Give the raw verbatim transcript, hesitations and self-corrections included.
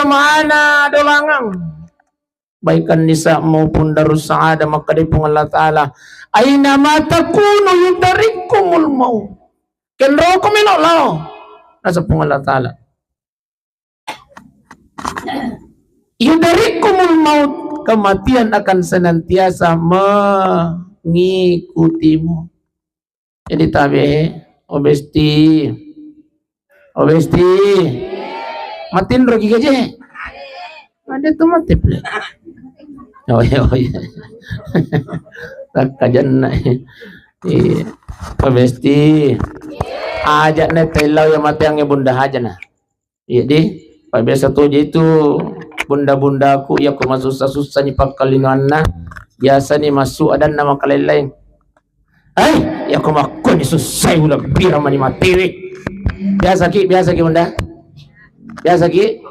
Mana dolangang. Baik an-nisa maupun Darus Sa'adah, makkeda Puang Allah Ta'ala, "Aina ma takunu yudrikkumul maut." Kenroko melo lao. Naseng Puang Allah Ta'ala, "Yudrikkumul maut," kematian akan senantiasa mengikutimu. Jadi tabe, obesti. Obesti. Matinro ki gaje. Ada tu mati pula. Oh iya, oh iya. Takkajanna. Iya. Obesti. Aja na tellau ya mati ange bunda aja na. Iya di, pa biasa to je itu bunda-bundaku, iya ko masussa-sussa ni pakkalinoanna, biasa ni massu adanna makalain-lain. Hai, iya ko makko ni sussai ula bira mani matewe. Biasa ki, biasa ki bunda. Biasa ki.